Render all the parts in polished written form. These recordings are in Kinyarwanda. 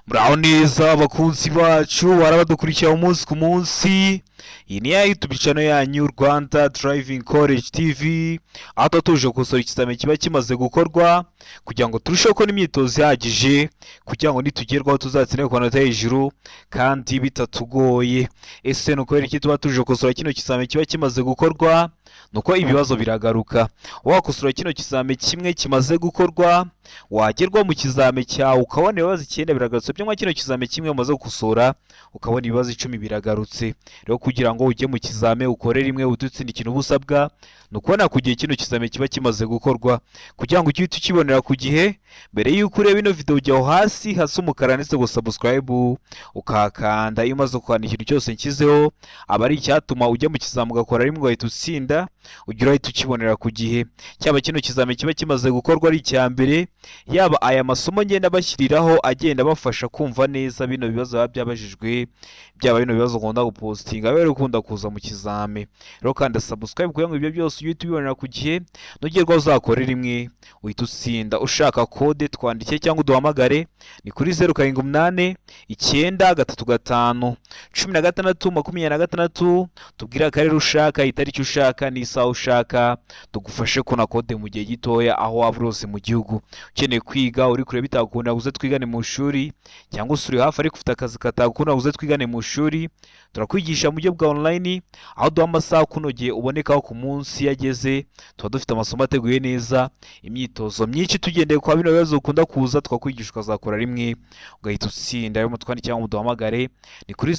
Muraho neza abakunzi bacu, barabadukurikira umunsi ku munsi. Iyi ni ya YouTube channel yanyu, Rwanda Driving College TV, aho tuba tuje gukosora ikizamini kiba kimaze gukorwa kugira ngo turusheho kubona imyitozo ihagije, kugira ngo nitugerwaho tuzatsinde ku manota hejuru kandi bitatugoye. Ese ni ukubera iki tuba tuje gukosora kino kizamini kiba kimaze gukorwa? Ni uko ibibazo biragaruka. Wakosora kino kizami kimwe kimaze gukorwa, wagerwa mu kizami cyawe ukabona ibibazo icyenda biragarutse, byo kino kizami kimwe umaze gukosora ukabona ibibazo 10 biragarutse. Rero kugira ngo ujye mu kizami ukore rimwe udutsinda, ikintu uba usabwa ni ukubona ku gihe kino kizami kiba kimaze gukorwa, kugira ngo ujye uhita ukibonera ku gihe. Mbere y'uko ureba ino video, ujya aho hasi hasa umukara handitse ngo "subscribe", ukahakanda. Iyo umaze gukanda, ikintu cyose nshyizeho aba ari icyatuma ujya mu kizami ugakora rimwe ugahita utsinda, ujya urahita ukibonera ku gihe. Cyaba kino kizami kiba kimaze gukorwa ari icya mbere, yaba aya masomo ngenda bashyiriraho agenda abafasha kumva neza bino bibazo biba byabajijwe, byaba bino bibazo ukunda gupostinga biba bikunda kuza mu kizami. Rero kanda subscribe kugira ngo ibyo byose ujye uhita ubibonera ku gihe, nugerwaho uzakore rimwe uhita utsinda. Ushaka kode, twandike cyangwa uduhamagare, ni kuri 0789351626. Tubwire akarere ushaka, itariki ushaka n'isaha ushaka, tugufashe kubona kode mu gihe gitoya aho waba uri hose mu gihugu. Ukeneye kwiga uri kure bitagukunda, uze twigane mu ishuri, cyangwa se uri hafi ariko ufite akazi katagukunda, uze twigane mu ishuri. Turakwigisha mu buryo bwa online, aho duha amasaha akunogeye ubonekaho ku munsi. Iyo ageze, tuba dufite amasomo ateguye neza, imyitozo myinshi tugendeye kwa bino bibazo ukunda kuza, tukakwigisha ukazakora rimwe ugahita utsinda. Rero mutwandike cyangwa muduhamagare, ni kuri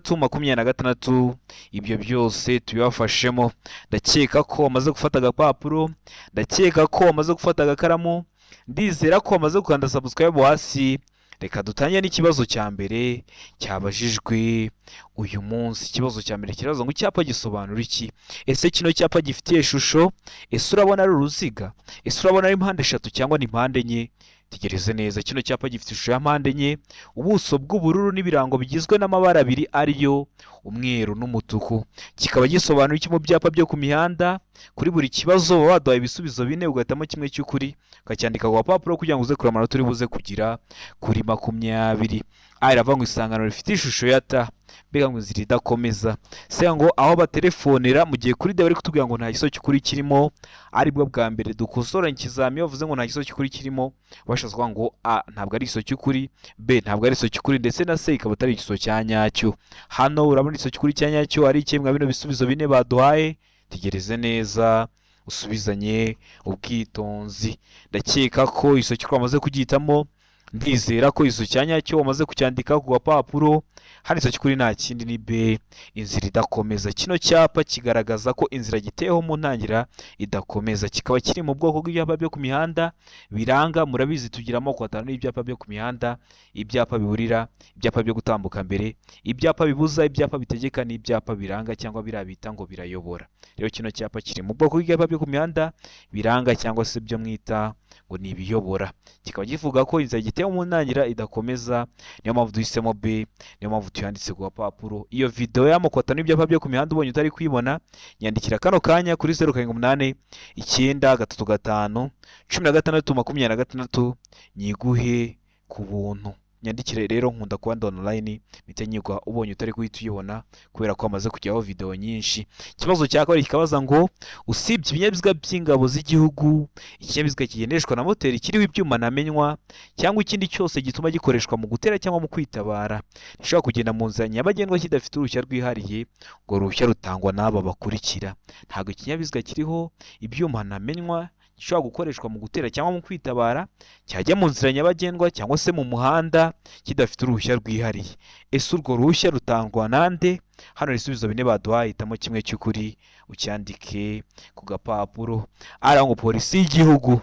0789351626. Ibyo byose tubibafashemo. Ndakeka ko wamaze gufata agapapuro, ndakeka ko wamaze gufata agakaramu, ndizera ko wamaze gukanda subscribe hasi. Reka dutangire n'ikibazo cya mbere cyabajijwe uyu munsi. Ikibazo cya mbere kirabaza ngo: icyapa gisobanura iki? Ese kino cyapa gifitiye ishusho? Ese urabona ari uruziga? Ese urabona ari mpande eshatu cyangwa ni mpande enye? Tegereze neza. Kino cyapa gifite ishusho ya mpande enye, ubuso bw'ubururu n'ibirango bigizwe n'amabara abiri ariyo umweru n'umutuku. Kikaba gisobanura iki mu byapa byo ku mihanda? Kuri buri kibazo baba baduhaye ibisubizo bine, ugahitamo kimwe cy'ukuri ukacyandika ku gapapuro kugira ngo uze kureba amanota uri buze kugira kuri 20. A iravuga ngo isangano rifite ishusho ya T, mbega ngo inzira idakomeza. C ngo aho batelefonera, mu gihe kuri D bari kutubwira ngo nta gisubizo cy'ukuri kirimo. Aribwo bwa mbere dukosora ikizami, iyo bavuze ngo nta gisubizo cy'ukuri kirimo, bashatse kuvuga ngo A ntabwo ari igisubizo cy'ukuri, B ntabwo ari igisubizo cy'ukuri, ndetse na C ikaba atari igisubizo cya nyacyo. Hano urabona igisubizo cy'ukuri cya nyacyo ari ikihe mwa bino bisubizo bine baduhaye? Tegereze neza, usubizanye ubwitonzi. Ndakeka ko igisubizo cy'ukuri wamaze kugihitamo, ndizera ko igisubizo cya nyacyo wamaze kucyandika ku gapapuro. Hano igisubizo cy'ukuri nta kindi, ni B, inzira idakomeza. Kino cyapa kigaragaza ko inzira giteyeho mu ntangira idakomeza, kikaba kiri mu bwoko bw'ibyapa byo ku mihanda biranga. Murabizi, tugira amoko atanu y'ibyapa byo ku mihanda: ibyapa biburira, ibyapa byo gutambuka mbere, ibyapa bibuza, ibyapa bitegeka n'ibyapa biranga cyangwa biriya bita ngo birayobora. Rero kino cyapa kiri mu bwoko bw'ibyapa byo ku mihanda biranga cyangwa se byo mwita ngo ni ibiyobora, kikaba kivuga ko inzira gitewe mu ntangira idakomeza. Niyo mpamvu duhisemo B, niyo mpamvu tuyanditse ku gapapuro. Iyo video y'amoko atanu y'ibyapa byo ku mihanda ubonye utari kuyibona, nyandikira kano kanya kuri 0789351626, nyiguhe ku buntu. Nyandikire rero, nkunda kuba ndi online, mpite nyigwa ubonye utari guhita uyibona kubera ko hamaze kujyaho video nyinshi. Ikibazo cya kabiri kikabaza ngo: usibye ibinyabiziga by'ingabo z'igihugu, ikinyabiziga kigendeshwa na moteri kiriho ibyuma ntamenywa cyangwa ikindi cyose gituma gikoreshwa mu gutera cyangwa mu kwitabara gishobora kugenda mu nzira nyabagendwa kidafite uruhushya rwihariye. Ngo uruhushya rutangwa n'aba bakurikira: ntabwo ikinyabiziga kiriho ibyuma ntamenywa gishobora gukoreshwa mu gutera cyangwa mu kwitabara cyajya mu nzira nyabagendwa cyangwa se mu muhanda kidafite uruhushya rwihariye. Ese urwo ruhushya rutangwa nande? Hano ibisubizo bine baduhaye, hitamo kimwe cy'ukuri ucyandike ku gapapuro. Ari ngo polisi y'igihugu,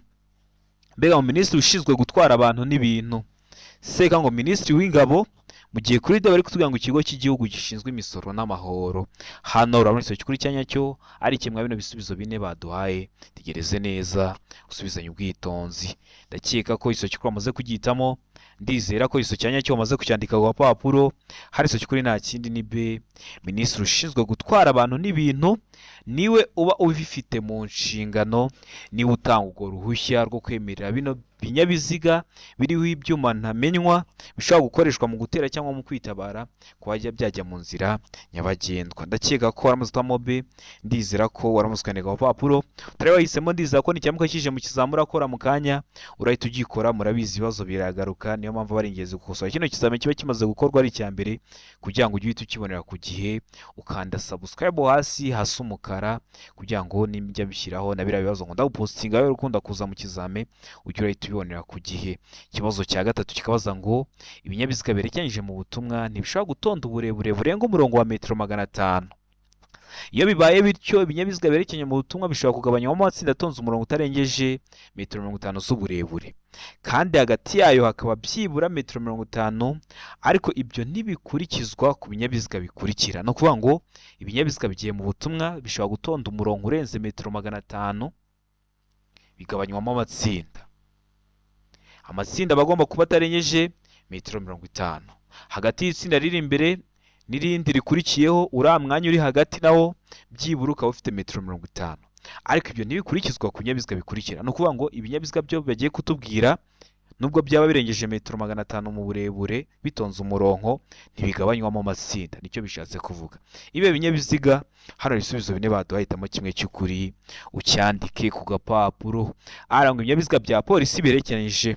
mbega ngo minisitiri ushinzwe gutwara abantu n'ibintu, seka ngo minisitiri w'ingabo, Mu gihe kuri D bari kutubwira ngo ikigo cy'igihugu gishinzwe imisoro n'amahoro. Hano urabona igisubizo cy'ukuri cya nyacyo ari kimwe bino bisubizo bine baduhaye. Tegereze neza, usubizanye ubwitonzi. Ndakeka ko igisubizo cy'ukuri wamaze kugihitamo, ndizera ko igisubizo cya nyacyo wamaze kucyandika ku gapapuro. Hari igisubizo cy'ukuri nta kindi ni B. Minisitiri ushinzwe gutwara abantu n'ibintu niwe uba ubifite mu nshingano, niwe utanga urwo ruhushya rwo kwemerera bino binyabiziga biriho ibyuma ntamenywa bishobora gukoreshwa mu gutera cyangwa mu kwitabara kuba byajya mu nzira nyabagendwa. Ndakeka ko waramaze guhitamo B, ndizera ko waramaze kwandika ku gapapuro. Utari wahisemo, ndizera ko nicyamuka kije mu kizamini urakora mu kanya urahita ugikora. Murabizi ibibazo biragaruka, niyo mpamvu aba ari ingenzi gukosora kino kizamini kiba kimaze gukorwa ari icya mbere, kugira ngo ujye uhita ukibonera ku gihe. Ukanda subscribe hasi hasa umukara kugira ngo nijya bishyiraho na biriya bibazo nkunda gupostinga, wowe ukunda kuza mu kizame ujye urahita ubibonera ku gihe. Ikibazo cya gatatu kikabaza ngo ibinyabiziga berekeranyije mu butumwa ntibishobora gutonda uburebure burenga umurongo wa metero 500. Iyo bibaye bityo, ibinyabiziga berekeranye mu butumwa bishobora kugabanywamo amatsinda atonze umurongo utarengeje metero 50 z'uburebure, kandi hagati yayo hakaba byibura metero 50, ariko ibyo ntibikurikizwa ku binyabiziga bikurikira. Ni ukuvuga ngo ibinyabiziga bigiye mu butumwa bishobora gutonda umurongo urenze metero 500, bigabanywamo amatsinda. Amatsinda aba agomba kuba atarengeje metero 50. Hagati y'itsinda riri imbere n'irindi rikurikiyeho, uriya mwanya uri hagati nawo byibura ukaba ufite metero 50. Ariko ibyo ntibikurikizwa ku binyabiziga bikurikira. Ni ukuvuga ngo ibinyabiziga byo bagiye kutubwira, nubwo byaba birengeje metero 500 mu burebure bitonze umurongo, ntibigabanywamo amatsinda, nicyo bishatse kuvuga. Ibi binyabiziga hano ibisubizo bine baduhaye, hitamo kimwe cy'ukuri ucyandike ku gapapuro. Arangwa ibinyabiziga bya polisi biherekeranyije,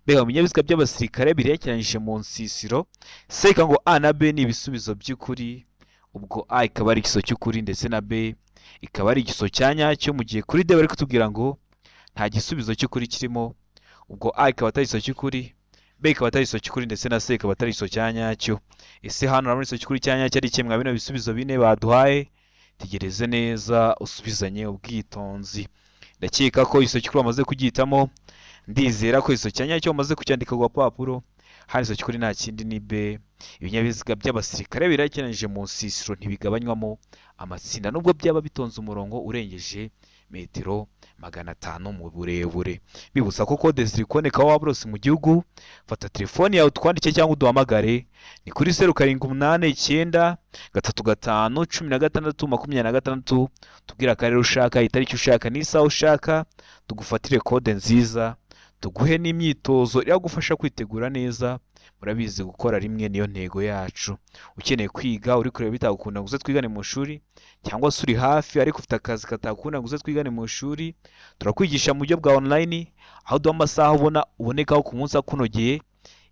mbega mu binyabiziga by'abasirikare biherekeranyije mu nsisiro. Seka ngo A na B ni ibisubizo by'ukuri, ubwo A ikaba ari igisubizo cy'ukuri ndetse na B ikaba ari igisubizo cya nyacyo, mu gihe kuri D bari kutubwira ngo nta gisubizo cy'ukuri kirimo, ubwo A ikaba atari igisubizo cy'ukuri, B ikaba atari igisubizo cy'ukuri ndetse na C ikaba atari igisubizo cya nyacyo. Ese hano urabona igisubizo cy'ukuri cya nyacyo ari kimwe bino bisubizo bine baduhaye? Tegereze neza, usubizanye ubwitonzi. Ndakeka ko igisubizo cy'ukuri wamaze kugihitamo, ndizera ko igisubizo cya nyacyo wamaze kucyandika ku gapapuro. Hano igisubizo cy'ukuri nta kindi ni B. Ibinyabiziga by'abasirikare birekeranyije mu nsisiro ntibigabanywamo amatsinda nubwo byaba bitonze umurongo urengeje metero 500 mu burebure. Bibutsa ko kode ziri kuboneka aho waba uri hose mu gihugu. Fata telefoni yawe utwandike cyangwa uduhamagare, ni kuri 0789351626. Tubwire akarere ushaka, itariki ushaka n'isaha ushaka, tugufatire kode nziza, tuguhe n'imyitozo iragufasha kwitegura neza. Murabizi gukora rimwe niyo ntego yacu. Ukeneye kwiga uri kureba bitagukunda ngo uze twigane mu ishuri, cyangwa se uri hafi ariko ufite akazi katakunda ngo uze twigane mu ishuri, turakwigisha mu buryo bwa online, aho duha amasaha ubona ubonekaho ku munsi akunogeye.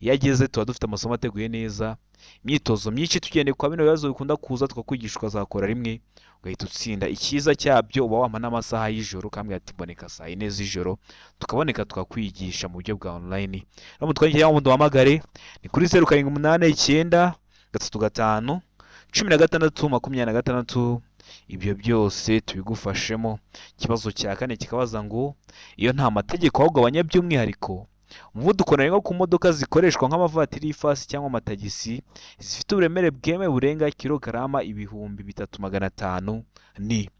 Iyo ageze tuba dufite amasomo ateguye neza, imyitozo myinshi tugendeye kwa bino bibazo bikunda kuza, tukakwigisha ukazakora rimwe ugahita utsinda. Icyiza cyabyo uba wampa n'amasaha y'ijoro ukambwira ati mboneka saa 4 z'ijoro, tukaboneka tukakwigisha mu buryo bwa online. Rero mutwandikire cyangwa muduhamagare, ni kuri 0789351626, ibyo byose tubigufashemo. Ikibazo cya kane kikabaza ngo iyo nta mategeko awugabanya by'umwihariko, umuvuduko ntarengwa ku modoka zikoreshwa nk'amavatiri y'ifasi cyangwa amatagisi zifite uburemere bwemewe burenga kilogarama 3500 ni.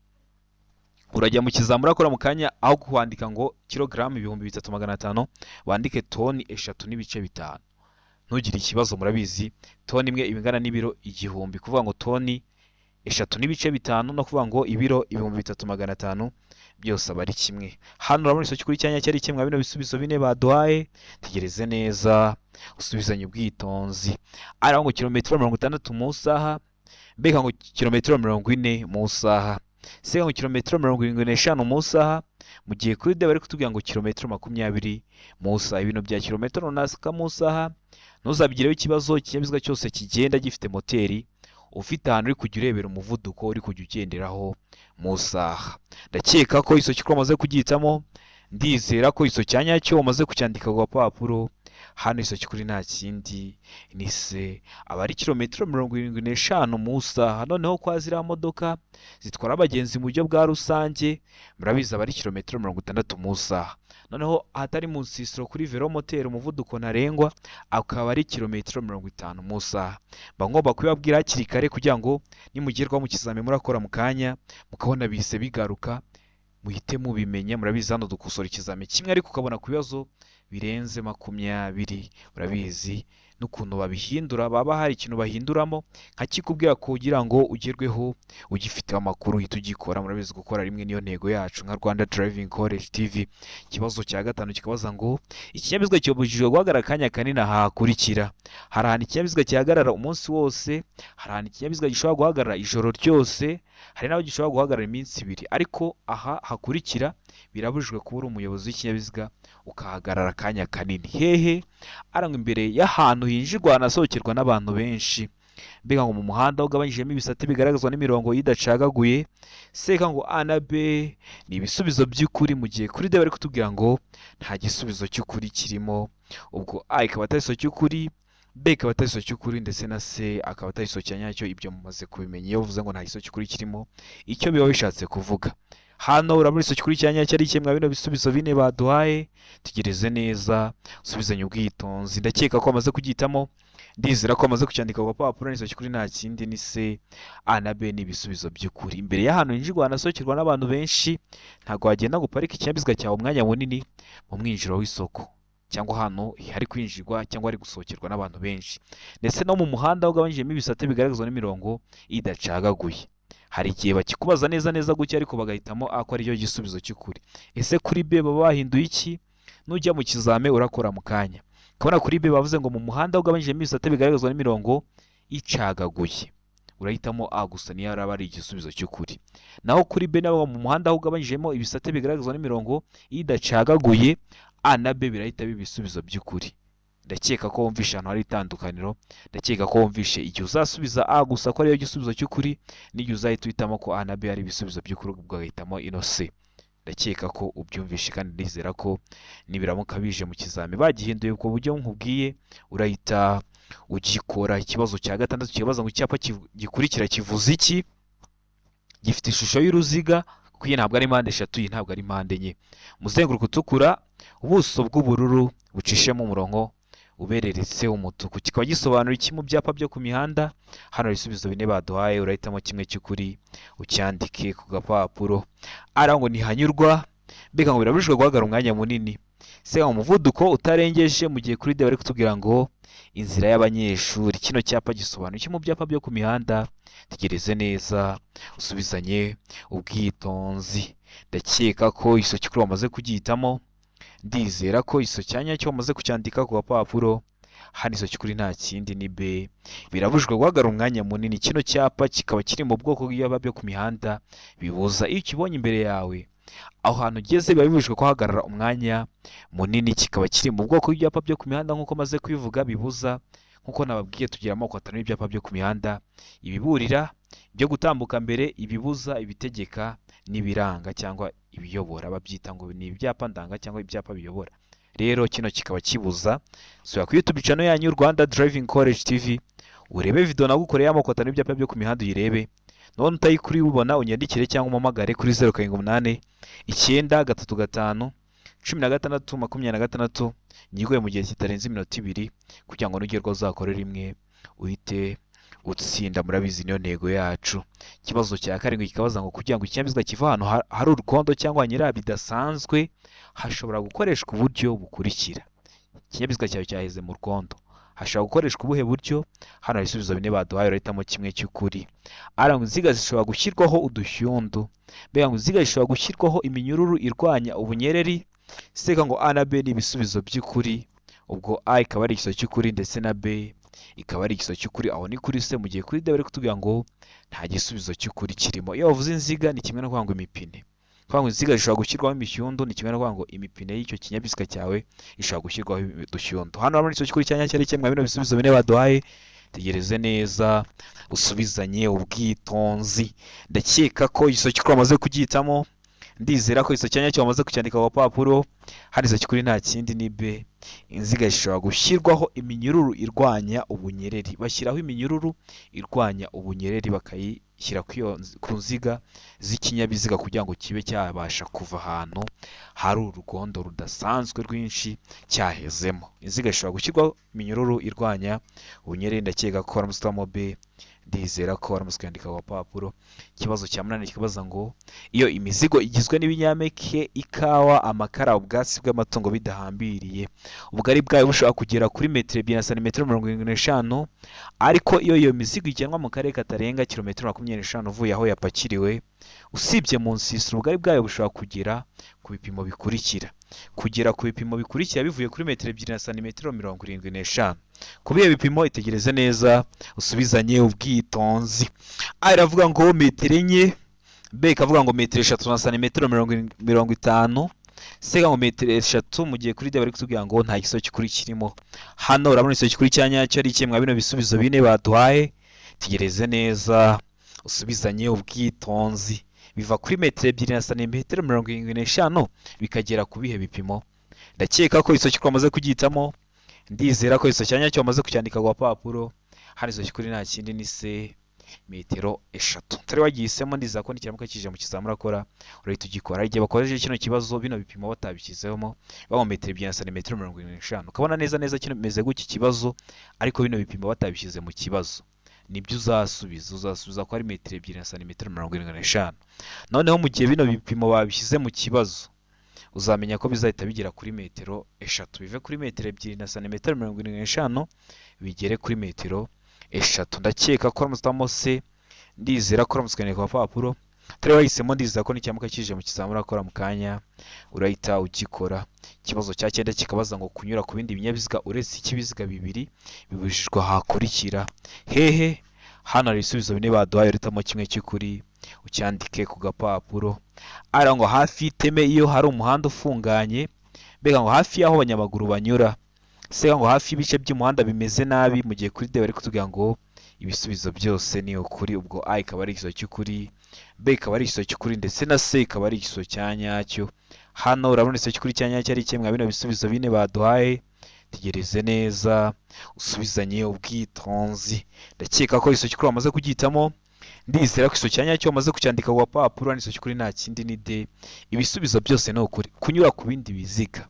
Urajya mu kizamini urakora mu kanya, aho kwandika ngo kilogarama 3500 wandike toni 3.5. Ntugire ikibazo, murabizi toni imwe iba ingana n'ibiro 1000. Kuvuga ngo toni 3.5 no kuvuga ngo ibiro 3500 byose aba ari kimwe. Hano urabona igisubizo cy'ukuri cya nyacyo ari kimwe bino bisubizo bine baduhaye. Tegereze neza, usubizanye ubwitonzi. Araho ngo kilometero 60 mu isaha, mbega ngo kilometero 40 mu isaha, se ngo kilometero 75 mu isaha, mu gihe kuri D bari kutubwira ngo kilometero 20 mu isaha. Ibintu bya kilometero runaka mu isaha ntuzabigireho ikibazo. Ikinyabiziga cyose kigenda gifite moteri, ufite ahantu uri kujya urebera umuvuduko uri kujya ugenderaho mu isaha. Ndakeka ko igisubizo cy'ukuri wamaze kugihitamo, Ndizera ko iso cya nyacyo umaze kucyandika ku gapapuro. Hano iso cy'ukuri nta kindi ni C, aba ari kilometero 75 mu isaha. Noneho kwa ziriya modoka zitwara abagenzi mu buryo bwa rusange, murabizi, aba ari kilometero 60 mu isaha. Noneho ahatari mu nsisiro kuri velomoteri, umuvuduko ntarengwa akaba ari kilometero 50 mu isaha. Mba ngomba kubibabwira hakiri kare kugira ngo nimugerwaho mu kizami murakora mu kanya mukabona bise bigaruka, muhite mubimenya. Murabizi, hano dukosora ikizami kimwe ariko ukabona ku bibazo birenze 20. Murabizi n'ukuntu babihindura, baba hari ikintu bahinduramo nkakikubwira kugira ngo ugerweho ugifiteho amakuru, uhite ugikora. Murabizi, gukora rimwe niyo ntego yacu nka Rwanda Driving College TV. Ikibazo cya gatanu kikabaza ngo ikinyabiziga kibujijwe guhagarara akanya kanini aha hakurikira. Hari ahantu ikinyabiziga gihagarara umunsi wose, hari ahantu ikinyabiziga gishobora guhagarara ijoro ryose, hari n'aho gishobora guhagarara iminsi 2, ariko aha hakurikira birabujijwe kuba uri umuyobozi w'ikinyabiziga ukahagarara akanya kanini. Hehe? Arangwa imbere y'ahantu hinjirwa hanasohokerwa n'abantu benshi, mbega ngo mu muhanda ugabanyijemo ibisate bigaragazwa n'imirongo idacagaguye. Seka ngo A na B ni ibisubizo by'ukuri, mu gihe kuri D bari kutubwira ngo nta gisubizo cy'ukuri kirimo. Ubwo A ikaba atari igisubizo cy'ukuri, B ikaba atari igisubizo cy'ukuri, ndetse na C akaba atari igisubizo cya nyacyo. Ibyo mumaze kubimenya. Iyo uvuze ngo nta gisubizo cy'ukuri kirimo, icyo biba bishatse kuvuga hano, urabona igisubizo cy'ukuri cya nyacyo ari kimwe bino bisubizo bine baduhaye. Tegereze neza, usubizanye ubwitonzi. Ndakeka ko bamaze kugihitamo, ndizera ko bamaze kucyandika ku gapapuro. Igisubizo cy'ukuri nta kindi ni C. A na B ni ibisubizo by'ukuri. Imbere y'ahantu hinjirwa hanasohokerwa n'abantu benshi, ntabwo wagenda ngo uparike ikinyabiziga cyawe umwanya munini mu mwinjiro w'isoko cyangwa ahantu hari kwinjirwa cyangwa hari gusohokerwa n'abantu benshi, ndetse no mu muhanda ugabanyijemo ibisate bigaragazwa n'imirongo idacagaguye. Hari igihe bakikubaza neza neza gutya, ariko bagahitamo A ko aricyo gisubizo cy'ukuri. Ese kuri B baba bahinduye iki? Nujya mu kizame urakora mu kanya ukabona kuri B bavuze ngo mu muhanda ugabanyijemo ibisate bigaragazwa n'imirongo icagaguye, urahitamo A gusa, niyo araba ari igisubizo cy'ukuri. Naho kuri B nabo, mu muhanda aho ugabanyijemo ibisate bigaragazwa n'imirongo idacagaguye, A na B birahita biba ibisubizo by'ukuri. Ndakeka ko wumvishe ahantu hari itandukaniro. Ndakeka ko wumvishe igihe uzasubiza A gusa ko ariyo gisubizo cy'ukuri, n'igihe uzahita uhitamo ko A na B ari ibisubizo by'ukuri, ugahitamo ino C. Ndakeka ko ubyumvishe, kandi ndizera ko nibiramuka bije mu kizami bagihinduye ubwo buryo nkubwiye, urahita ugikora. Ikibazo cya gatandatu kibaza ngo icyapa gikurikira kivuze iki? Gifite ishusho y'uruziga, kuko iyi ntabwo ari mpande eshatu, iyi ntabwo ari mpande enye, umuzenguruko utukura, ubuso bw'ubururu bucishemo umurongo ubereretse umutuku, kikaba gisobanura iki mu byapa byo ku mihanda? Hano ibisubizo bine baduhaye, urahitamo kimwe cy'ukuri ucyandike ku gapapuro. Ara ngo ntihanyurwa, mbega ngo birabujijwe guhagarara umwanya munini, se umuvuduko utarengeje, mu gihe kuri D bari kutubwira ngo inzira y'abanyeshuri. Kino cyapa gisobanura iki mu byapa byo ku mihanda? Tegereze neza, usubizanye ubwitonzi. Ndakeka ko iso cy'ukuri wamaze kugihitamo, ndizera ko iso cya nyacyo wamaze kucyandika ku gapapuro. Hano iso cy'ukuri nta kindi ni B, birabujijwe guhagarara umwanya munini. Kino cyapa kikaba kiri mu bwoko bw'ibyapa byo ku mihanda bibuza. Iyo ukibonye imbere yawe, aho hantu ugeze biba bibujijwe kuhagarara umwanya munini. Kikaba kiri mu bwoko bw'ibyapa byo ku mihanda nk'uko maze kubivuga, bibuza. Nk'uko nababwiye, tugira amoko atanu y'ibyapa byo ku mihanda: ibiburira, ibyo gutambuka mbere, ibibuza, ibitegeka n'ibiranga cyangwa ibiyobora. Babyita ngo ni ibyapa ndanga cyangwa ibyapa biyobora. Rero kino kikaba kibuza. Sura kuri YouTube channel yanyu Rwanda Driving College TV, urebe video nagukoreye amoko atanu y'ibyapa byo ku mihanda, uyirebe. None utayikuri ubona, unyandikire cyangwa umpamagare kuri 0789351626, nyiguhe mu gihe kitarenze iminota 2, kugira ngo nugerwa uzakore rimwe uhite utsinda. Murabizi, niyo ntego yacu. Ikibazo cya karindwi kikabaza ngo kugira ngo ikinyabiziga kive ahantu hari urukondo cyangwa hanyerera bidasanzwe, hashobora gukoreshwa uburyo bukurikira. Ikinyabiziga cyawe cyaheze mu rwondo, hashobora gukoreshwa ubuhe buryo? Hano hari ibisubizo bine baduhaye, urahitamo kimwe cy'ukuri. Ara ngo inziga zishobora gushyirwaho udushyundu, mbega ngo inziga zishobora gushyirwaho iminyururu irwanya ubunyereri. Seka ngo A na B ni ibisubizo by'ukuri. Ubwo A ikaba ari igisubizo cy'ukuri ndetse na B ikaba ari igisubizo cy'ukuri, aho ni kuri C, mu gihe kuri D bari kutubwira ngo nta gisubizo cy'ukuri kirimo. Iyo bavuze inziga ni kimwe no kuvuga ngo imipine. Kuvuga ngo inziga zishobora gushyirwaho imishyundu ni kimwe no kuvuga ngo imipine y'icyo kinyabiziga cyawe ishobora gushyirwaho udushyundu. Hano urabona igisubizo cy'ukuri cya nyacyo ari kimwe bino bisubizo bine baduhaye. Tegereze neza, usubizanye ubwitonzi. Ndakeka ko igisubizo cy'ukuri wamaze kugihitamo. Ndizera ko iso cyanya cyo wamaze kucyandika ku gapapuro. Hano iso cy'ukuri nta kindi ni B. Inziga zishobora gushyirwaho iminyururu irwanya ubunyereri. Bashyiraho iminyururu irwanya ubunyereri bakayishyira ku nziga z'ikinyabiziga kugira ngo kibe cyabasha kuva ahantu hari urugondo rudasanzwe rwinshi cyahezemo. Inziga zishobora gushyirwaho iminyururu irwanya ubunyereri. Ndakeka ko waramutse B. Ndizera ko waramutse kwandika ku gapapuro. Ikibazo cya munani kibaza ngo iyo imizigo igizwe n'ibinyampeke, ikawa, amakara, ubwatsi bw'amatungo bidahambiriye, ubugari bwayo bushobora kugera kuri metero 2 na santimetero 75, ariko iyo iyo mizigo ijyanwa mu karere katarenga kilometero 25 uvuye aho yapakiriwe, usibye mu nsisiro, ubugari bwayo bushobora kugera ku bipimo bikurikira. Kugera ku bipimo bikurikira bivuye kuri metero 2 na santimetero 75. Ku bihe bipimo itegereze neza usubizanye ubwitonzi. A iravuga ngo metero 4, B ikavuga ngo metero 3 na santimetero 50, C ngo metero 3, mu gihe kuri D bari kutubwira ngo nta gisubizo cy'ukuri kirimo. Hano urabona igisubizo cy'ukuri cya nyacyo ari kimwe bino bisubizo bine baduhaye. Tegereze neza usubizanye ubwitonzi. Biva kuri metero 2 na santimetero 75 bikagera ku bihe bipimo. Ndakeka ko iso cy'ukuri wamaze kugihitamo. Ndizera ko iso cya nyacyo wamaze kucyandika ku gapapuro. Hano iso cy'ukuri nta kindi ni C, metero 3. Utari wagihisemo ndizera ko nikiramuka kije mu kizamura akora urahita ugikora. Igihe bakoresheje kino kibazo bino bipimo batabishyizemo, baba metero 2 na santimetero 75, ukabona neza neza kino bimeze gutya ikibazo, ariko bino bipimo batabishyize mu kibazo, nibyo uzasubiza. Uzasubiza ko ari metero 2 na santimetero 75. Noneho mu gihe bino bipimo babishyize mu kibazo, uzamenya ko bizahita bigera kuri metero 3, bive kuri metero 2 na santimetero 75 bigere kuri metero 3. Ndakeka ko waramutse C. Ndizera ko waramutse ku gapapuro. Utari wahisemo ndizera ko nikiramuka kije mu kizamura akora mu kanya urahita ugikora. Ikibazo cya cyenda kikabaza ngo kunyura ku bindi binyabiziga uretse icy'ibiziga bibiri bibujijwe ahakurikira hehe. Hano hari ibisubizo bine baduhaye, uhitamo kimwe cy'ukuri ucyandike ku gapapuro. Ara ngo hafi y'iteme iyo hari umuhanda ufunganye, mbega ngo hafi y'aho abanyamaguru banyura, se ngo hafi y'ibice by'umuhanda bimeze nabi, mu gihe kuri D bari kutubwira ngo ibisubizo byose ni ukuri. Ubwo A ikaba ari igisubizo cy'ukuri, B ikaba ari igisubizo cy'ukuri, ndetse na C ikaba ari igisubizo cya nyacyo. Hano urabona igisubizo cy'ukuri cya nyacyo ari kimwe bino bisubizo bine baduhaye. Tegereze neza usubizanye ubwitonzi. Ndakeka ko igisubizo cy'ukuri wamaze kugihitamo. Ndizera ko igisubizo cya nyacyo wamaze kucyandika ku gapapuro. Igisubizo cy'ukuri nta kindi ni D. Ibisubizo byose ni ukuri. Kunyura ku bindi biziga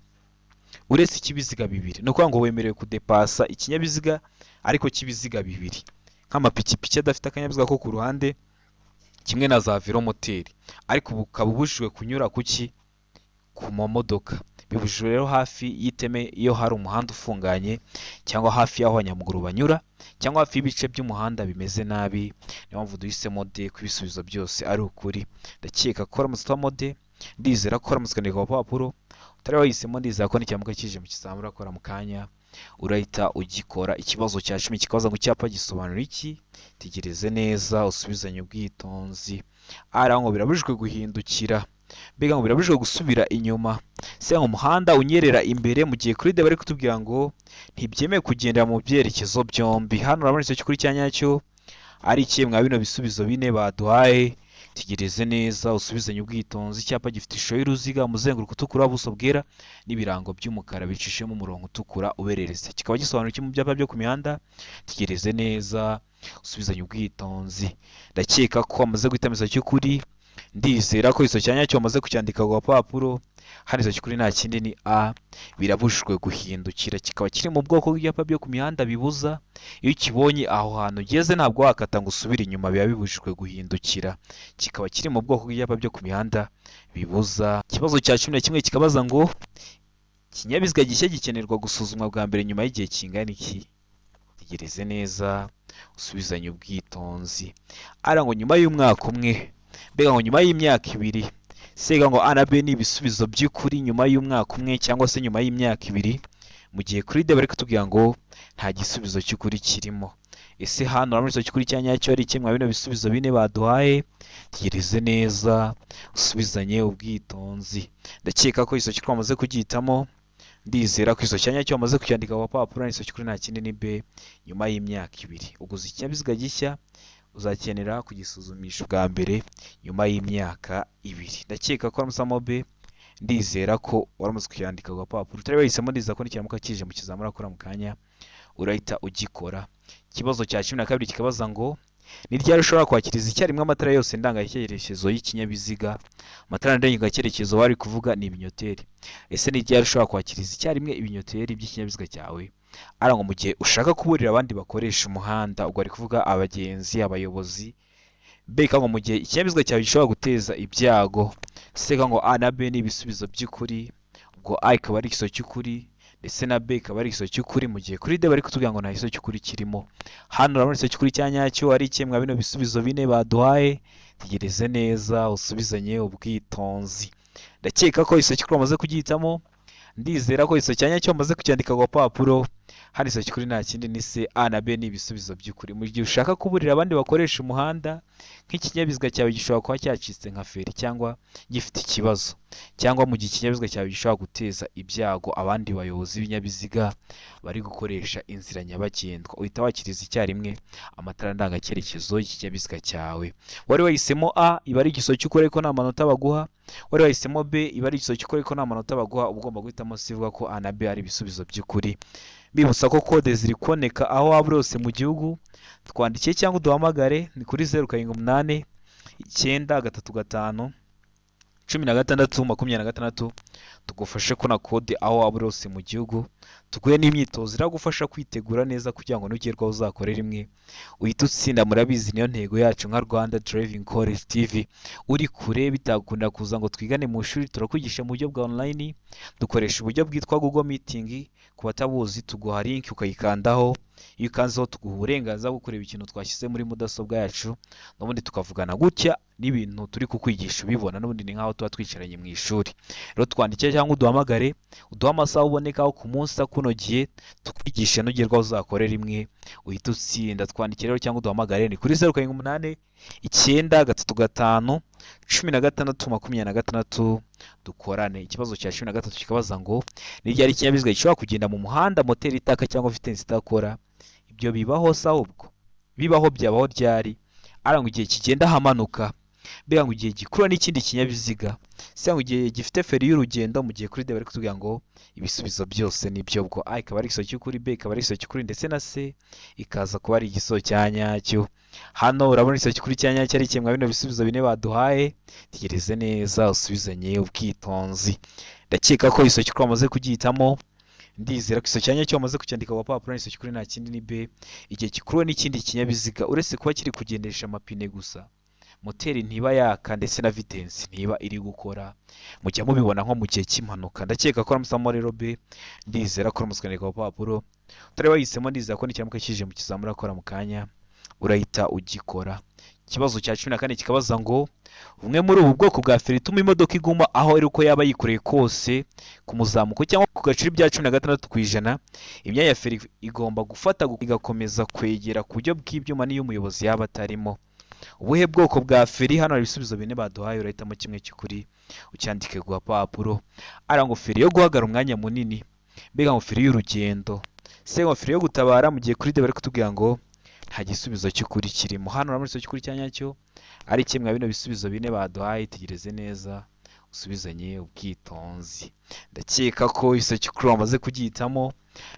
uretse icy'ibiziga bibiri, ni ukuvuga ngo wemerewe kudepasa ikinyabiziga ariko cy'ibiziga bibiri, nk'amapikipiki adafite akanyabiziga ko ku ruhande, kimwe na za velomoteri, ariko ubu ukaba ubujijwe kunyura kuki ku mamodoka. Bibujijwe rero hafi y'iteme iyo hari umuhanda ufunganye, cyangwa hafi y'aho abanyamaguru banyura, cyangwa hafi y'ibice by'umuhanda bimeze nabi. Niyo mpamvu duhisemo D, ko ibisubizo byose ari ukuri. Ndakeka ko waramutse uhitamo D. Ndizera ko waramutse ukandika ku gapapuro. Utari wahisemo ndizera ko nikiramuka kije mu kizamura akora mu kanya urahita ugikora. Ikibazo cya 10 kikabaza ngo icyapa gisobanura iki. Tegereze neza usubizanye ubwitonzi. Ara ngo birabujijwe guhindukira, mbega ngo birabujijwe gusubira inyuma, se ngo umuhanda unyerera imbere, mu gihe kuri D bari kutubwira ngo ntibyemewe kugendera mu byerekezo byombi. Hano urabona igisubizo cy'ukuri cya nyacyo ari ikihe mwa bino bisubizo bine baduhaye. Tegereze neza usubizanye ubwitonzi. Icyapa gifite ishusho y'uruziga, umuzenguruko utukura, ubuso bwera n'ibirango by'umukara bicishemo umurongo utukura ubereretse, kikaba gisobanura iki mu byapa byo ku mihanda? Tegereze neza usubizanye ubwitonzi. Ndakeka ko wamaze guhitamo igisubizo cy'ukuri. Ndizera ko igisubizo cya nyacyo wamaze kucyandika ku gapapuro. Hano igisubizo cy'ukuri nta kindi ni A, birabujijwe guhindukira. Kikaba kiri mu bwoko bw'ibyapa byo ku mihanda bibuza. Iyo ukibonye aho hantu ugeze ntabwo wakata ngo usubire inyuma, biba bibujijwe guhindukira. Kikaba kiri mu bwoko bw'ibyapa byo ku mihanda bibuza. Ikibazo cya 11 kikabaza ngo ikinyabiziga gishya gikenerwa gusuzumwa bwa mbere nyuma y'igihe kingana iki? Tegereze neza usubizanye ubwitonzi. Ara ngo nyuma y'umwaka umwe, mbega ngo nyuma y'imyaka 2, sega ngo A na B ni ibisubizo by'ukuri nyuma y'umwaka umwe cyangwa se nyuma y'imyaka 2, mu gihe kuri D bari kutubwira ngo nta gisubizo cy'ukuri kirimo. Ese hano urabona igisubizo cy'ukuri cya nyacyo ari kimwe bino bisubizo bine baduhaye? Tegereze neza usubizanye ubwitonzi. Ndakeka ko igisubizo cy'ukuri wamaze kugihitamo. Ndizera ko igisubizo cya nyacyo wamaze kucyandika ku gapapuro. Igisubizo cy'ukuri nta kindi ni B, nyuma y'imyaka 2. Uguze ikinyabiziga gishya Uzakenera kugisuzumisha bwa mbere nyuma y'imyaka 2. Ndakeka ko waramutse B, ndizera ko waramutse kuyandika ku gapapuro. Utari wahisemo, ndizera ko nikiramuka kije mu kizamini akora mu kanya urahita ugikora. Ikibazo cya 12 kikabaza ngo: ni ryari ushobora kwakiriza icyarimwe amatara yose ndangacyerekezo y'ikinyabiziga? Amatara ndangacyerekezo bari kuvuga ni ibinyoteri. Ese ni ryari ushobora kwakiriza icyarimwe ibinyoteri by'ikinyabiziga cyawe? Arangwa mu gihe ushaka kuburira abandi bakoresha umuhanda, ubwo ari kuvuga abagenzi, abayobozi. B ngo mu gihe ikinyabiziga cyawe gishobora guteza ibyago. C ngo A na B ni ibisubizo by'ukuri, ubwo A ikaba ari igisubizo cy'ukuri ndetse na B ikaba ari igisubizo cy'ukuri, mu gihe kuri D bari kutubwira ngo nta gisubizo cy'ukuri kirimo. Hano urabona igisubizo cy'ukuri cya nyacyo ari kimwe mwa bino bisubizo bine baduhaye. Tegereze neza usubizanye ubwitonzi. Ndakeka ko igisubizo cy'ukuri wamaze kugihitamo, ndizera ko igisubizo cya nyacyo wamaze kucyandika ku gapapuro. Hano igisubizo cy'ukuri nta kindi ni C, A na B ni ibisubizo by'ukuri. Mu gihe ushaka kuburira abandi bakoresha umuhanda, nk'ikinyabiziga cyawe gishobora kuba cyacitse nka feri cyangwa gifite ikibazo, cyangwa mu gihe ikinyabiziga cyawe gishobora guteza ibyago abandi bayobozi b'ibinyabiziga bari gukoresha inzira nyabagendwa, uhita wakiriza icyarimwe amatara ndangacyerekezo y'ikinyabiziga cyawe. Wari wahisemo A, iba ari igisubizo cy'ukuri ariko nta manota baguha. Wari wahisemo B, iba ari igisubizo cy'ukuri ariko nta manota baguha. Uba ugomba guhitamo C ivuga ko A na B ari ibisubizo by'ukuri. Mbibutsa ko kode ziri kuboneka aho waba uri hose mu gihugu. Twandikiye cyangwa uduhamagare, ni kuri 078 935 16 26, tugufashe kubona kode aho waba uri hose mu gihugu, tuguhe n'imyitozo iragufasha kwitegura neza kugira ngo nugerwaho uzakore rimwe uhite utsinda. Murabizi niyo ntego yacu nka Rwanda Driving College TV. Uri kure bitakunda kuza ngo twigane mu ishuri, turakwigisha mu buryo bwa online, dukoresha uburyo bwitwa Google Meeting. Ku batabuzi, tuguha link ukayikandaho. Iyo ukanzeho tuguha uburenganzira bwo kureba ikintu twashyize muri mudasobwa yacu, n'ubundi tukavugana gutya n'ibintu turi kukwigisha ubibona, n'ubundi ni nk'aho tuba twicaranye mu ishuri. Rero twandikire cyangwa uduhamagare, uduhe amasaha ubonekaho ku munsi akunogeye, tukwigishe nugerwaho uzakore rimwe uhite utsinda. Twandikire rero cyangwa uduhamagare, ni kuri 078 935 16 26, dukorane. Ikibazo cya 13 kikabaza ngo: ni ryari ikinyabiziga gishobora kugenda mu muhanda moteri itaka cyangwa vitesse idakora? Ibyo bibaho se? Ahubwo bibaho byabaho ryari? Arangwa igihe kigenda ahamanuka, mbega ngo igihe gikurura n'ikindi kinyabiziga, se ngo igihe gifite feri y'urugendo, mu gihe kuri D bari kutubwira ngo ibisubizo byose nibyo. Ubwo A ikaba ari igisubizo cy'ukuri, B ikaba ari igisubizo cy'ukuri ndetse na C ikaza kuba ari igisubizo cya nyacyo. Hano urabona igisubizo cy'ukuri cya nyacyo ari kimwe bino bisubizo bine baduhaye. Tegereze neza usubizanye ubwitonzi. Ndakeka ko igisubizo cy'ukuri wamaze kugihitamo, ndizera ko igisubizo cya nyacyo wamaze kucyandika ku gapapuro. Igisubizo cy'ukuri nta kindi ni B, igihe gikuruwe n'ikindi kinyabiziga. Uretse kuba kiri kugendesha amapine gusa, moteri ntiba yaka ndetse na vitesse ntiba iri gukora. Mujya mubibona nko mu gihe cy'impanuka. Ndakeka ko aramusamo rero B, ndizera ko uramutse ukandika ku gapapuro. Utari wahisemo, ndizera ko nikiramuka kije mu kizamini urakora mu kanya urahita ugikora. Ikibazo cya 14 kikabaza ngo: bumwe muri ubu bwoko bwa feri ituma imodoka iguma aho iri uko yaba yikoreye kose ku muzamuko cyangwa ku gacuri bya 16%, imyanya ya feri igomba gufata igakomeza kwegera ku buryo bw'ibyuma n'iyo umuyobozi yaba atarimo. Ubuhe bwoko bwa feri? Hano hari ibisubizo bine baduhaye, urahitamo kimwe cy'ukuri ucyandike ku gapapuro. Ara ngo feri yo guhagarara umwanya munini, mbega ngo feri y'urugendo, se ngo feri yo gutabara, mu gihe kuri D bari kutubwira ngo nta gisubizo cy'ukuri kirimo. Hano urabona igisubizo cy'ukuri cya nyacyo ari kimwe bino bisubizo bine baduhaye. Tegereze neza usubizanye ubwitonzi. Ndakeka ko igisubizo cy'ukuri wamaze kugihitamo,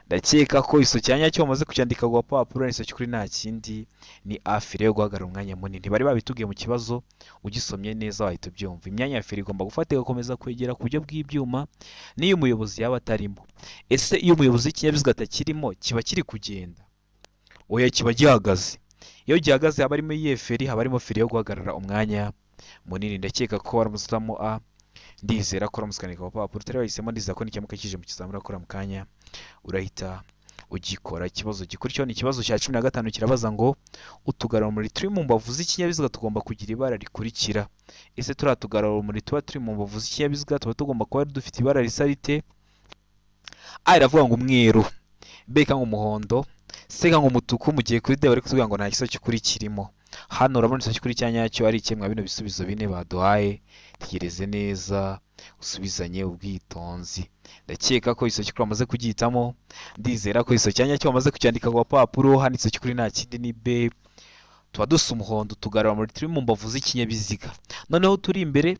ndakeka ko igisubizo cya nyacyo wamaze kucyandika ku gapapuro. Igisubizo cy'ukuri nta kindi ni A, feri yo guhagarara umwanya munini. Bari babitubwiye mu kibazo, ugisomye neza wahita ubyumva. Imyanya ya feri igomba gufata igakomeza kwegera ku buryo bw'ibyuma n'iyo umuyobozi yaba atarimo. Ese iyo umuyobozi w'ikinyabiziga atakirimo kiba kiri kugenda? Oya, kiba gihagaze. Iyo gihagaze haba harimo iyihe feri? Haba harimo feri yo guhagarara umwanya munini. Ndakeka ko waramutse A, ndizera ko uramutse ukandika ku gapapuro. Utari wahisemo, ndizera ko nikiramuka kije mu kizamini urakora mu kanya urahita ugikora. Ikibazo gikurikiyeho ni ikibazo cya 15, kirabaza ngo: utugarurarumuri turi mu mbavu z'ikinyabiziga tugomba kugira ibara rikurikira. Ese turiya tugarurarumuri tuba turi mu mbavu z'ikinyabiziga tuba tugomba kuba dufite ibara risa rite? A iravuga ngo umweru, B ikanga umuhondo, C ikanga umutuku, mu gihe kuri D bari kutubwira ngo nta gisubizo cy'ukuri kirimo. Hano urabona igisubizo cy'ukuri cya nyacyo ari kimwe bino bisubizo bine baduhaye. Tegereze neza usubizanye ubwitonzi. Ndakeka ko igisubizo cy'ukuri wamaze kugihitamo, ndizera ko igisubizo cya nyacyo wamaze kucyandika ku gapapuro. Hano igisubizo cy'ukuri nta kindi ni B. Tuba dusa umuhondo utugarurarumuri turi mu mbavu z'ikinyabiziga, noneho turi imbere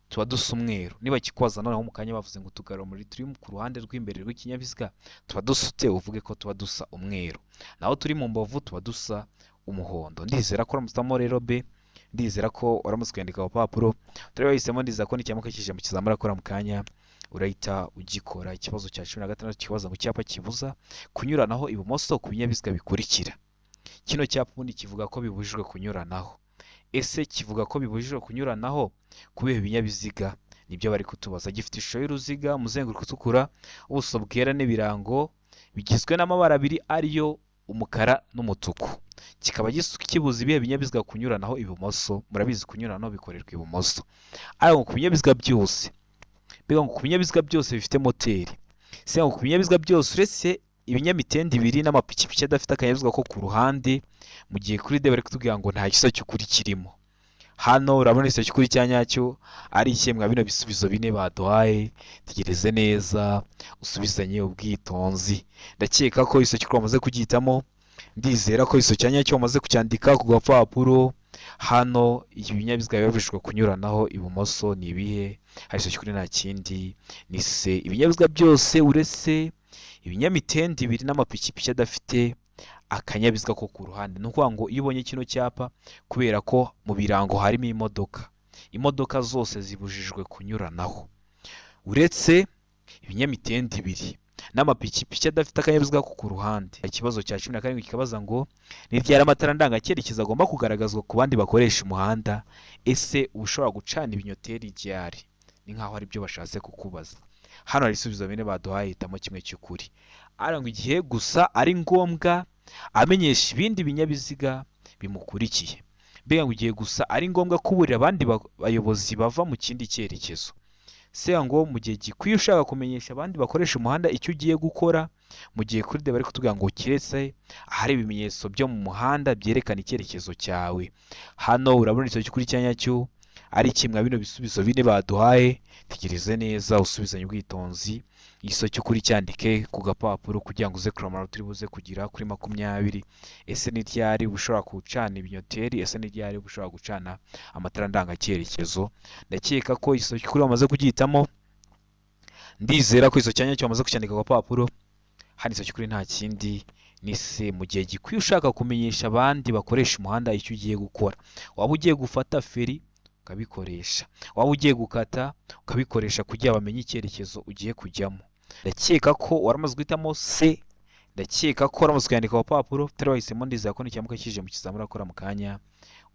tuba dusa umweru. Niba kikwaza noneho mu kanya bavuze ngo utugarurarumuri turi ku ruhande rw'imbere rw'ikinyabiziga tuba dusa ute, uvuge ko tuba dusa umweru, naho turi mu mbavu tuba dusa umuhondo. Ndizera ko uramutse rero B, ndizera ko uramutse ukandika ku papuro turi wahisemo, ndizera ko nikiramuka kije mu kizamara akora mu kanya urahita ugikora. Ikibazo cya 16 kibaza ngo icyapa kibuza kunyuranaho ibumoso ku binyabiziga bikurikira. Kino cyapa ubundi kivuga ko bibujijwe kunyuranaho. Ese kivuga ko bibujijwe kunyuranaho kubera ibinyabiziga? Nibyo bari kutubaza. Gifite ishusho y'uruziga, umuzenguruko utukura, ubuso bwera n'ibirango bigizwe n'amabara abiri ariyo umukara n'umutuku. Kikaba kibuza ibihe binyabiziga kunyuranaho ibumoso. Murabizi kunyuranaho bikorerwa ibumoso. Ariko ku binyabiziga byose, mbega ngo ku binyabiziga byose bifite moteri, se ngo ku binyabiziga byose uretse ibinyamitende ibiri n'amapikipiki adafite akanyabiziga ko ku ruhande, mu gihe kuri D bari kutubwira ngo nta gisa cy'ukuri kirimo. Hano urabona igisubizo cy'ukuri cya nyacyo ari ikihe mwa bino bisubizo bine baduhaye? Tegereze neza usubizanye ubwitonzi. Ndakeka ko igisubizo cy'ukuri wamaze kugihitamo, ndizera ko igisubizo cya nyacyo wamaze kucyandika ku gapapuro. Hano ibinyabiziga biba bibujijwe kunyuranaho ibumoso ni ibihe? Hari igisubizo cy'ukuri nta kindi, ni se ibinyabiziga byose uretse ibinyamitende ibiri n'amapikipiki adafite akanyabiziga ko ku ruhande. Ni ukuvuga ngo iyo ubonye kino cyapa, kubera ko mu birango harimo imodoka, imodoka zose zibujijwe kunyuranaho uretse ibinyamitende ibiri n'amapikipiki adafite akanyabiziga ko ku ruhande. Ikibazo cya 17 kikabaza ngo ni ryari amatara ndangacyerekezo agomba kugaragazwa ku bandi bakoresha umuhanda? Ese uba ushobora gucana ibinyoteri ryari? Ni nkaho ari byo bashatse kukubaza. Hano hari ibisubizo bine baduhaye, hitamo kimwe cy'ukuri. Arangwa igihe gusa ari ngombwa amenyesha ibindi binyabiziga bimukurikiye. Mbega ngo igihe gusa ari ngombwa kuburira abandi bayobozi bava mu kindi cyerekezo. Se ngo mu gihe gikwiye ushaka kumenyesha abandi bakoresha umuhanda icyo ugiye gukora, mu gihe kuri D bari kutubwira ngo keretse ahari ibimenyetso byo mu muhanda byerekana icyerekezo cyawe. Hano urabona igisubizo cy'ukuri cya nyacyo ari kimwe bino bisubizo bine baduhaye. Tegereze neza usubizanye ubwitonzi, igisubizo cy'ukuri cyandike ku gapapuro kugira ngo uze kureba turi buze kugira kuri 20. Ese ni ryari ushobora gucana ibinyoteri? Ese ni ryari ushobora gucana amatara ndangacyerekezo? Ndakeka ko igisubizo cy'ukuri wamaze kugihitamo, ndizera ko igisubizo cya nyacyo wamaze kucyandika ku gapapuro. Hano igisubizo cy'ukuri nta kindi ni se mu gihe gikwiye ushaka kumenyesha abandi bakoresha umuhanda icyo ugiye gukora. Waba ugiye gufata feri ukabikoresha, waba ugiye gukata ukabikoresha kugira bamenye icyerekezo ugiye kujyamo. Ndakeka ko waramaze guhitamo C, ndakeka ko waramaze kuyandika ku papuro utari wahisemo, ndizera ko nikiramuka kije mu kizamini urakora mu kanya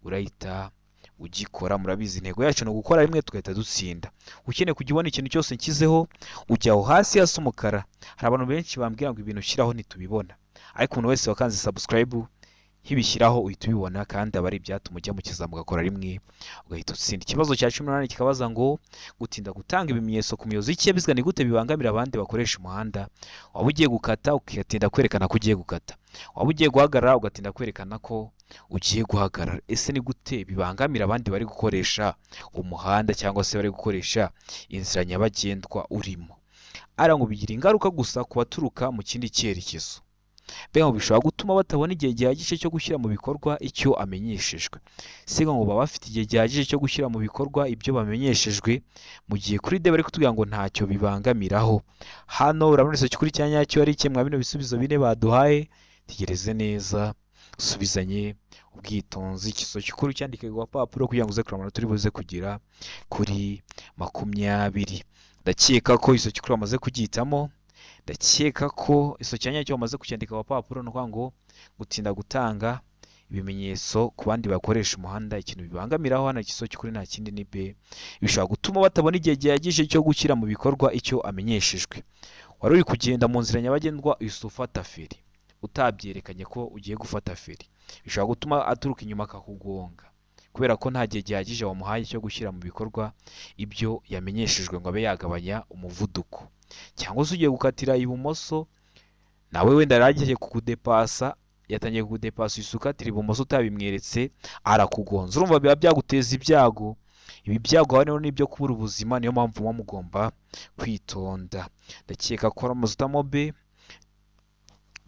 urahita ugikora. Murabizi intego yacu ni ugukora rimwe tugahita dutsinda. Ukeneye kujya ubona ikintu cyose nshyizeho, ujya aho hasi hasa umukara. Hari abantu benshi bambwira ngo ibintu ushyiraho ntitubibona, ariko umuntu wese wakanze subscribe nkibishyiraho uhita ubibona, kandi aba ari ibyatuma ujya mu kizamini ugakora rimwe ugahita utsinda. Ikibazo cya 18 kikabaza ngo gutinda gutanga ibimenyetso ku muyobozi w'ikinyabiziga ni gute bibangamira abandi bakoresha umuhanda? Waba ugiye gukata ugatinda kwerekana ko ugiye gukata, waba ugiye guhagarara ugatinda kwerekana ko ugiye guhagarara. Ese ni gute bibangamira abandi bari gukoresha umuhanda cyangwa se bari gukoresha inzira nyabagendwa urimo? Ara ngo bigira ingaruka gusa ku baturuka mu kindi cyerekezo. Mbega ngo bishobora gutuma batabona igihe gihagije cyo gushyira mu bikorwa icyo amenyeshejwe. Se ngo baba bafite igihe gihagije cyo gushyira mu bikorwa ibyo bamenyeshejwe, mu gihe kuri D bari kutubwira ngo ntacyo bibangamiraho. Hano urabona igisubizo cy'ukuri cya nyacyo ari kimwe bino bisubizo bine baduhaye. Tegereze neza usubizanye ubwitonzi, igisubizo cy'ukuri cyandike ku gapapuro kugira ngo uze kureba amanota uri buze kugira kuri 20. Ndakeka ko igisubizo cy'ukuri wamaze kugihitamo, ndakeka ko igisubizo cya nyacyo wamaze kucyandika ku gapapuro. Ni ukuvuga ngo gutinda gutanga ibimenyetso ku bandi bakoresha umuhanda ikintu bibangamiraho, hano igisubizo cy'ukuri nta kindi ni B, bishobora gutuma batabona igihe gihagije cyo gushyira mu bikorwa icyo amenyeshejwe. Wari uri kugenda mu nzira nyabagendwa uhise ufata feri utabyerekanye ko ugiye gufata feri, bishobora gutuma aturuka inyuma akakugonga kubera ko nta gihe gihagije wamuhaye cyo gushyira mu bikorwa ibyo yamenyeshejwe ngo abe yagabanya umuvuduko. Cyangwa se ugiye gukatira ibumoso, nawe wenda yari agiye kukudepasa, yatangiye kukudepasa uhise ukatira ibumoso utabimweretse arakugonza. Urumva biba byaguteza ibyago. Ibi byago hano ni ibyo kubura ubuzima, niyo mpamvu muba mugomba kwitonda. Ndakeka ko waramaze uhitamo B,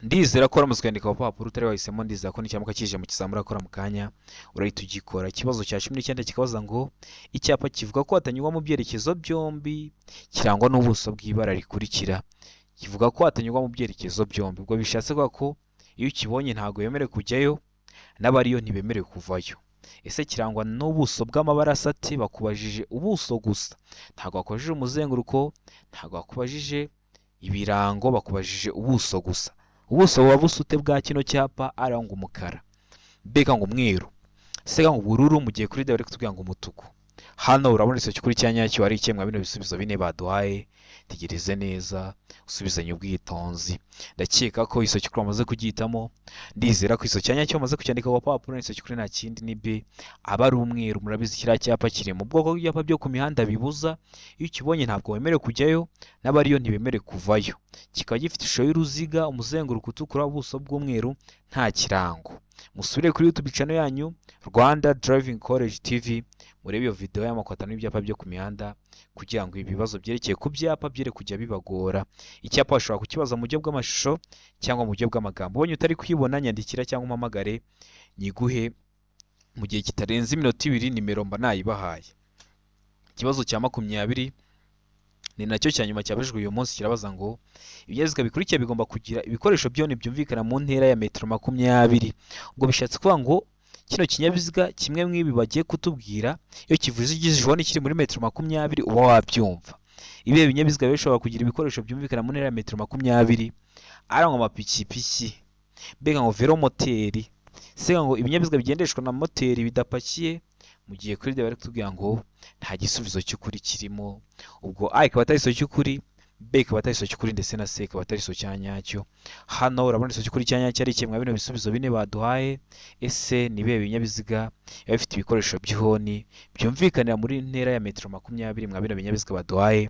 Ndizera ko waramaze kwandika ku papuro utari wahisemo. Ndizera ko nicyamuka kije mu kizamura akora mu kanya urahita ugikora. Ikibazo cya 19 kikabaza ngo icyapa kivuga ko hatanyurwa mu byerekezo byombi kirangwa n'ubuso bw'ibara rikurikira. Kivuga ko hatanyurwa mu byerekezo byombi, ubwo bishatse kuvuga ko iyo ukibonye ntabwo wemerewe kujyayo, n'abariyo ntibemerewe kuvayo. Ese kirangwa n'ubuso bw'amabara asa ate? Bakubajije ubuso gusa, ntabwo bakubajije umuzenguruko, ntabwo bakubajije ibirango, bakubajije ubuso gusa. Ubuso buba busa ute bwa kino cyapa? A ngo umukara, B ngo umweru, C ngo ubururu, mu gihe kuri D bari kutubwira ngo umutuku. Hano urabona icyo kuri cya nyacyo ari iki mwa bino bisubizo bine baduhaye? Tegereze neza, usubizanye ubwitonzi. Ndakeka ko iso cy'ukuri wamaze kugihitamo. Ndizera ko iso cya nyacyo wamaze kucyandika ku gapapuro. Iso cy'ukuri nta kindi ni B, aba ari umweru. Murabizi, kiriya cyapa kiri mu bwoko bw'ibyapa byo ku mihanda bibuza. Iyo ukibonye ntabwo wemerewe kujyayo, n'abariyo ntibemerewe kuvayo. Kikaba gifite ishusho y'uruziga, umuzenguruko utukura, ubuso bw'umweru, nta kirango. Musubire kuri YouTube channel yanyu Rwanda Driving College TV, murebe iyo video y'amoko atanu y'ibyapa byo ku mihanda, kugira ngo ibibazo byerekeye ku byapa byere kujya bibagora. Icyapa bashobora kukibaza mu buryo bw'amashusho cyangwa mu buryo bw'amagambo. Ubonye utari kuyibona, nyandikira cyangwa umpamagare nyiguhe mu gihe kitarenze iminota 2, nimero mba nayibahaye. Ikibazo cya 20 ni nacyo cya nyuma cyabajijwe uyu munsi, kirabaza ngo ibinyabiziga bikurikiye bigomba kugira ibikoresho byone byumvikana mu ntera ya metero 20. Ubwo bishatse kuvuga ngo kino kinyabiziga kimwe mw'ibi bagiye kutubwira, iyo kivuze ihoni kiri muri metero 20 uba wabyumva. Ibihe binyabiziga bishobora kugira ibikoresho byumvikana mu ntera ya metero 20? Ari ngo amapikipiki, mbega ngo velomoteri, se ngo ibinyabiziga bigendeshwa na moteri bidapakiye, mu gihe kuri D bari kutubwira ngo nta gisubizo cy'ukuri kirimo. Ubwo A ikaba atari igisubizo cy'ukuri, B ikaba atari igisubizo cy'ukuri, ndetse na C ikaba atari igisubizo cya nyacyo. Hano urabona igisubizo cy'ukuri cya nyacyo ari iki mwa bino bisubizo bine baduhaye? Ese ni ibihe binyabiziga biba bifite ibikoresho by'ihoni byumvikanira muri ntera ya metero 20 mwa bino binyabiziga baduhaye?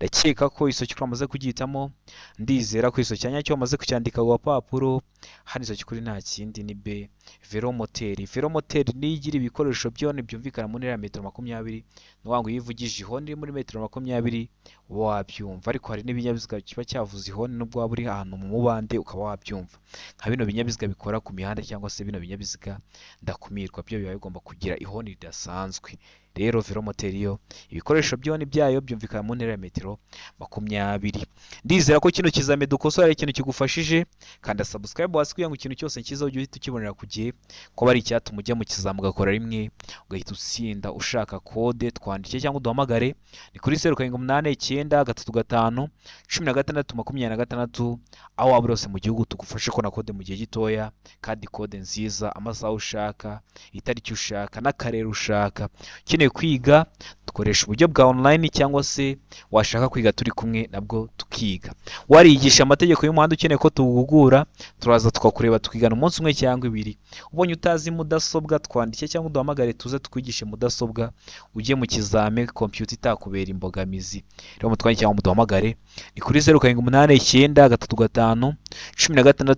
Ndakeka ko igisubizo cy'ukuri wamaze kugihitamo. Ndizera ko igisubizo cya nyacyo wamaze kucyandika ku gapapuro. Hano igisubizo cy'ukuri nta kindi ni B, velomoteri. Velomoteri niyo igira ibikoresho by'ihoni byumvikana mu ntera ya metero 20. Ni ukuvuga ngo iyo uvugije ihoni iri muri metero 20 uba wabyumva. Ariko hari n'ibinyabiziga kiba cyavuze ihoni nubwo waba uri ahantu mu mubande ukaba wabyumva, nka bino binyabiziga bikora ku mihanda cyangwa se bino binyabiziga ndakumirwa, byo biba bigomba kugira ihoni ridasanzwe. Rero velomoteri yo ibikoresho by'ihoni byayo byumvikana mu ntera ya metero 20. Ndizera ko kino kizami dukosora ari ikintu kigufashije. Kanda subscribe hasi kugira ngo ikintu cyose cyiza ujye uhita ukibonera ku gihe, ko ari icyatuma ujya mu kizami ugakora rimwe ugahita utsinda. Ushaka kode, twandike cyangwa uduhamagare, ni kuri 0789 35 16 26. Aho waba uri hose mu gihugu tugufashe kubona kode mu gihe gitoya, kandi kode nziza, amasaha ushaka, itariki ushaka n'akarere ushaka. Ukeneye kwiga, dukoresha uburyo bwa online, cyangwa se washaka kwiga turi kumwe nabwo tukiga. Wariyigisha amategeko y'umuhanda, ukeneye ko tuwuhugura, turaza tukakureba tukigana umunsi umwe cyangwa ibiri. Ubonye utazi mudasobwa, twandike cyangwa uduhamagare tuze tukwigishe mudasobwa, ujye mu kizame kompiyuta itakubera imbogamizi. Rero mutwandike cyangwa muduhamagare, ni kuri 0789 35 16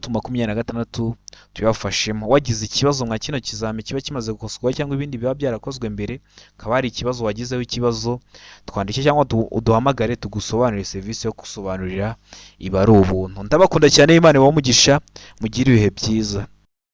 26, tubafashemo. Wagize ikibazo nka kino kizami kiba kimaze gukosorwa cyangwa ibindi biba byarakozwe mbere, hakaba hari ikibazo wagizeho ikibazo, twandike cyangwa uduhamagare tugusobanurire. Serivisi yo gusobanurira iba ari ubuntu. Ndabakunda cyane, Imana ibahe umugisha, mugire ibihe byiza.